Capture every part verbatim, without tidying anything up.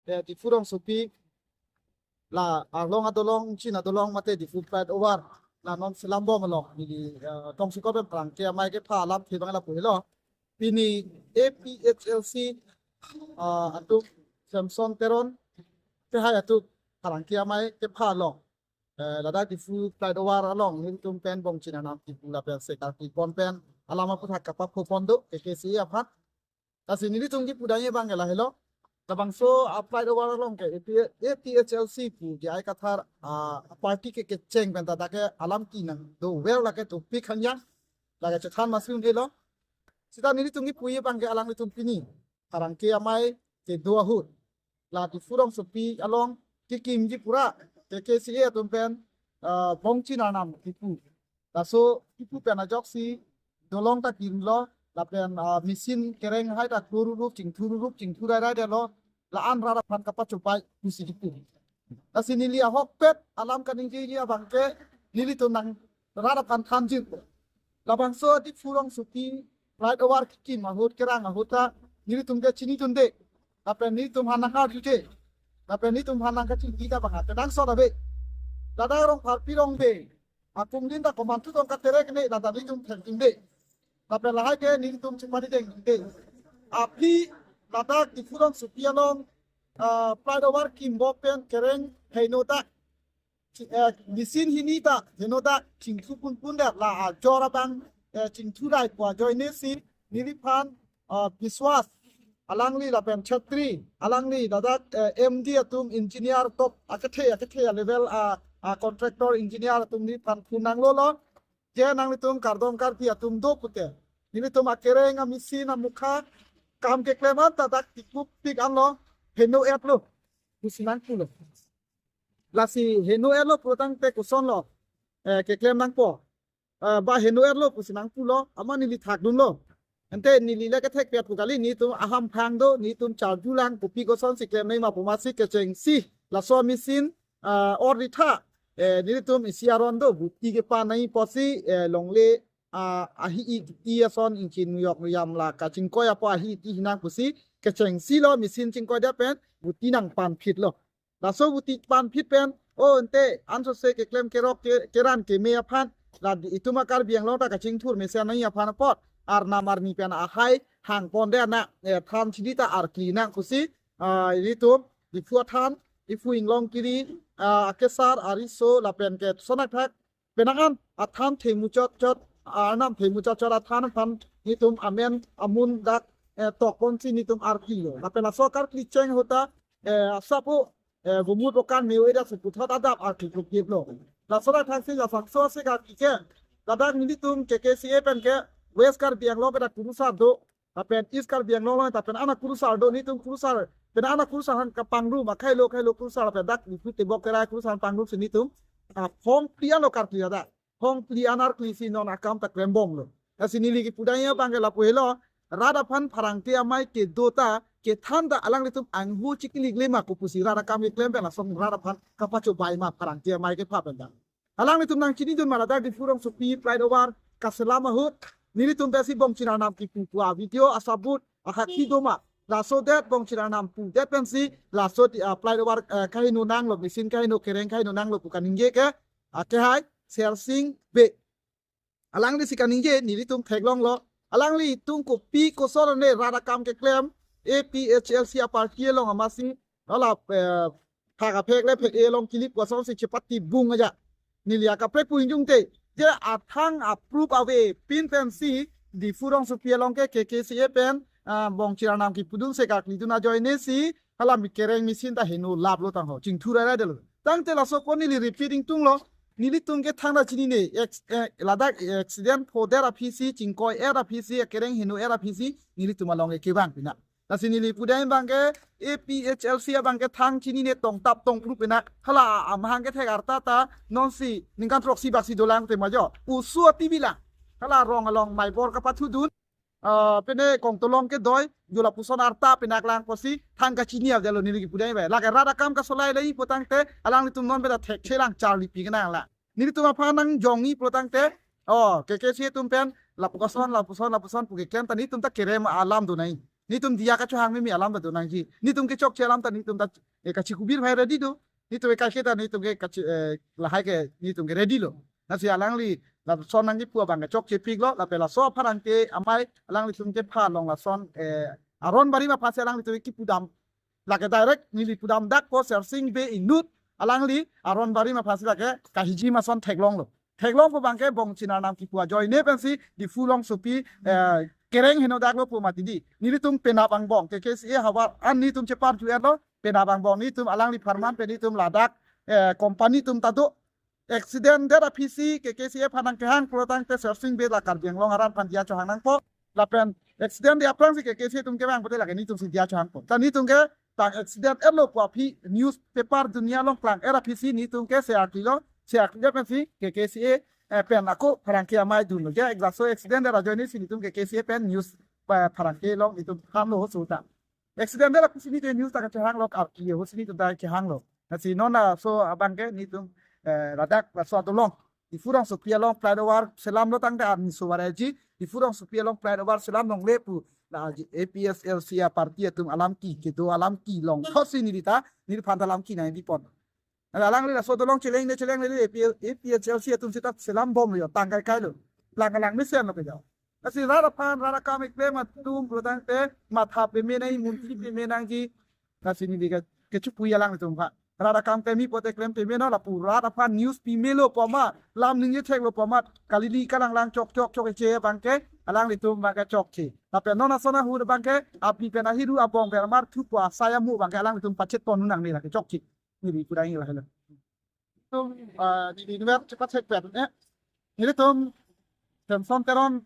eh, Diphu rongsopi la Arlong adolong, Chin adolong mate Diphu flyover la non selam bom along neli, eh, tongsekot pen pherangke amei kepha alamthe abang lapu helo. Pini A P H L C, ah, atum Samson Teron kehai atum pherangke amei kepha along, eh, ladak Diphu flyover along nelitum pen Bongchir Arnam kipu lapen se karkli pon pen alam aphuthak kapapho pon do K K C A aphan. Lasi nelitum kipu dai abang ke lahelo. Labangso a flyover along ke A P, A P H L C pu J I Kathar, ah, party ke kecheng pen ta dak ke alam kenangdo ver lake topik hanya. Lake chethan masi un-elo. Seta nelitum kipu abang ke alanglitum pini pherangke amei kedo ahut la Diphu rongsopi along kekimji pura K K C A atum pen, ah, Bongchir Arnam kipu. Laso kipu pen ajoksi dolong ta kimlo, lapen, ah, machine kereng hai ta kuru rup chingthur rup chingthur rai rai detlo, la-an rat aphan kapachobai pusi kipu. Lasi neli ahokpet alam kaningjeji abang ke nelitum nang rat aphan thanji. Labangso Diphu rongsopi flyover kekim ahut kerang ahut ta nelitum ke chinidunde. Lapen nelitum aphan nang arjude. Lapen nelitum aphan nang kachingki ta bang kenangsot ave. Ladak Rongpharpi Rongbe akumlin ta komantu tong katerek ne ladak nelitum thengdunde. Lapen lahai ke nelitum chepadingdunde. Aphi ladak Diphu rongsopi along, ah, flyover kimbom pen kereng henodak, eh, machine hini ta henodak chingthu punpun det la ajor abang, eh, chingthu rai pu ajoine si neliphan, ah, Biswas alangli lapen Chhatri alangli ladak, eh, M D atum engineer top akethe akethe a level a, a contractor engineer atum neliphan phone nanglolo. Je nanglitum kardom karpi atum do pute nelitum akereng a machine amukha kam keklem an ta dak tikuk tik anlo heno-etlo pusi nangpulo. Lasi heno-etlo putangte kosonlo, eh, keklem nangpo. Eh, ba heno-etlo pusi nangpulo, amat neli thakdunlo. Ante neli le kethekpet pu kali, nelitum ahamphang do, nelitum charjulang, kopi kosonsi klem nangma pu masi kechengsi laso machine, ah, or ritha, eh, nelitum isi aron do, buti kepa nai pusi, eh, longle, ah, ahi-i ti ason ingchin nuyok nuyam la kachingkoi apo ahi-i ti hinang pusi kechengsi lo machine chingkoidet pen buti nangpanphitlo. Laso buti panphit pen, o ante ansose keklem kerok ke, keran keme aphan, la di itum a Karbi Anglong ta kachingthur mesen nai aphan apot Arnam Arni pen ahai hangpondet na, eh, than chini ta arkli nang pusi, ah, nelitum Diphu athan, Diphu Inglongkiri, ah, akesar, ariso lapen ke sonak thak penang an athan themu chot chot, Arnam themu chot chot athan aphan nelitum amen amun dak, eh, tokponsi nelitum arklilo. Lapen laso karkli cheng ahut ta, eh, asapo, eh, gumut okan meu eda suputhot adap arkli klukiplo. Laso dak thaksi la sakso se karkli ke. Ladak nelitum K K C A pen ke West Karbi Anglong ke dak kurusar do. Lapen East Karbi Anglong along ta pen ana kurusar do, nelitum kurusar, pen ana kurusar aphan kapangrum, akhai lo, akhai lo kurusar, lapen dak ipu tebok kerai kurusar pangrum si nelitum, ah, hong phli anlo karkli ada. Hong phli an arklisi non akam ta klembomlo. Lasi neli kipu dai abang ke lapu helo, rat aphan pherangke amei kedo ta, kethan ta alanglitum anghu chikili klem ako pusi rat akam keklem pen lason rat aphan kapachobai ma pherangke amei kepha pen ta. Alanglitum nangchinidun ma ladak Diphu rongsopi flyover kaselam ahut nelitum pensi Bongchir Arnam kipu pu a video asabut ahakhi do ma. Laso det Bongchir Arnam pudet pensi laso di, ah, flyover, eh, kaheno nanglo, machine kaheno kereng kaheno nanglo pu kaningje ke, ah, kehai Sersing Bey. Alanglisi kaningje nelitum theklonglo. Alanglitum kopi koson ne rat akam keklem A P H L C a party along amatsi, hala, eh, phak aphek le phek-e along kilip kosonsi chepati bung aja. Neli akaprek pu ingjung te. Je athang a proof avepin pensi Diphu rongsopi along ke K K C A pen, ah, Bongchir Arnam kipudun se karklidun ajoine si hala mi kereng machine ta heno laplo tangho. Chingthur rai rai detlo. Tangte laso ko neli repeat ingtunglo. Nelitum ke thangta chinine, ex-, eh, ladak accident phodet aphisi, chingkoi-et aphisi, kereng heno-et aphisi, nelitum along ke kevang pina. Lasi neli pu dai abang ke A P H L C abang ke thang chinine tongtap tongpru pina. Hala amahang kethek arta ta nonsi ningkan throksi baksi dolang te ma jo. Oso ati bilang. Hala rong along maibor kapathudun. Ah, pine kongtolong kedoi, jo lapuson arta pinak lang pusi thang kachini avelo neli kipu dai bai. Lake rat akam kasolai lei putangte alanglitum non beda thekchelang charli pi kenang la. Nelitum aphan nangjongji putangte, oh, K K C A atum pen lapu koson, lapuson, lapuson pu keklem ta nelitum ta kerem alam do nai. Netum diya kachohang mimi alam ta do nangji. Netum kechokche alam ta netum ta, eh, kachikubir bhai ready do. Netum ke kaike ta netum ke kachi, eh, lahai ke netum ke ready lo. Lasi alangli lason nangji pu abang ke chokchepiklo, lapen laso apharangke amei alanglitum kepha along lason, eh, aron barim aphansi alanglitum kipudam. Lake direct neli pudamdakpo, Sersing Bey inut alangli aron barim aphansi lake kahijim ason theklonglo. Theklong pu abang ke Bongchin Arnam kipu ajoine pensi Diphu rongsopi, eh, kereng henodaklo pu mati di. Nelitum penap angbong, K K C A havar an netum chepar ju-etlo, penap angbong netum alangliphan man pen netum ladak, eh, company atum ta do. Accident det aphisi K K C A aphan nangkehang pulo tangte Sersing Bey la Karbi Anglong arat aphan diya chohang nangpo. Lapen accident det aphrangsi K K C A atum kevang pote lake netumsi diya chohangpo. Ta netum ke tang accident etlo pu aphi newspaper dunia along klang-et aphisi netum ke se-artilo, se-artilo pensi K K C A, eh, pen ako pherangke amei dunlo. Je laso accident det ajoinesi netum K K C A pen news, eh, pherangke along netum thanlo ho suta. Accident det aphisi netum news ta kachehanglo, arki ho si netum ta kehanglo. Lasi non laso abang ke netum, eh, ladak laso adolong Diphu rongsopi along flyover selamlo tangte arni so varaji, Diphu rongsopi along flyover selam longle pu la A P H L C aparty atum alam ki kedo alam kelong thotsi neli ta, neliphan ta alam ki nangpipon. Alangli laso adolong chelengle chelengle A P H L C atum seta selambomlo, tang kaikailo. Lang lang mesenlo ke jo. Lasi rat aphan rat akam keklem atum pulo tangte matha peme nangji, munthi peme nangji. Lasi neli ke, kechipu alanglitum aphan. Rat akam klem pote klem pemelo, lapu rat aphan news pimelo pu ma, lam ningje theklo pu ma, kalili kalanglang chok chok chokche abang ke alanglitum abang ke chokche. Lapen non ason ahut abang ke api pen ahiru abong pen amarthu pu asai amu abang ke alanglitum pachetpon nangne lake chokche. Neli pudai lahelo. Netum, ah, neli inutvet chepathekpet, eh. Nelitum Samson Teron,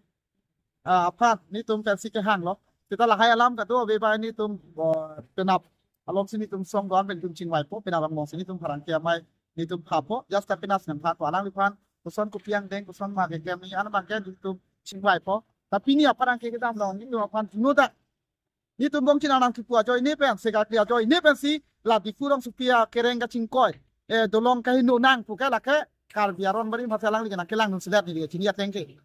ah, aphan netum pensi kehanglo. Seta lahai alam kado ave bai netum, oh, penap alongsi netum song do-an pen netum chingvaipo, penap angbongsi netum pherangke amei netum phapo, just a penap nangphapo, alangliphan koson kopi angdeng, koson ma keklem nangji an abang ke netum chingvaipo. Tapi ne apherangke kedam along netum aphan juno dak. Netum Bongchin Arnam kipu ajoine pen, se-artilo ajoine pensi la Diphu rongsopi akereng kachingkoi, eh, dolong kaheno nang pu ke lake Karbi aron barim aphansi alangli ke nangkelangdun selet neli ke chini ateng ke.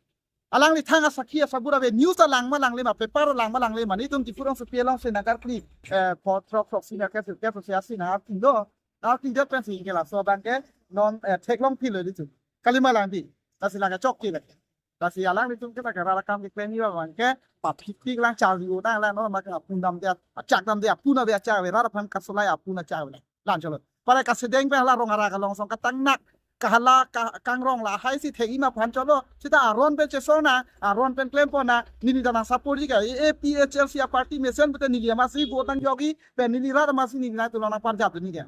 Alangli thang asakhi asabur ave, news ta lang ma langle ma, paper lang ma langle ma, netum Diphu rongsopi alongsi nangkarkli, eh, pho throk throksi nangkep sirkep throksi asi nang arti do. Arti det pensi ke laso abang ke non, eh, theklong philo netum. Kalima lang di. Lasi lake chokche lake. Lasi alanglitum ke lake rat akam keklem abang ke paphitik lang charli-o nang lang non abang ke apun damde, achak damde, apun ave achak ave, rat aphan kasolai apun achak ave. Lang cholo. Pare kasedeng pen hala rong arak along song katangnak, kahala ka-, kangrong lahai si thek-i ma aphan cholo. Seta aron pen chesong nang, aron pen klempon nang, neli ta nang support ji ke, A P H L C aparty mesen pute neli amatsi vote nangjokji, pen neli rat amatsi neli nangtulong nangparjap neli ke.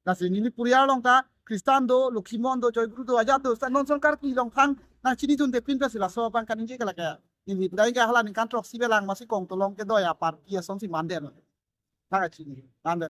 Lasi neli puriar along ta Christian do, Lokhimon do, Joyguru do, ajat do, seta non ason karkli along thang nangchinidunde pin pensi laso abang kaningje ke lake. Neli pudai ke hala ningkan throksi velang amatsi kongtolong kedoi aparty asonsi mande non. Thang kachini, mande.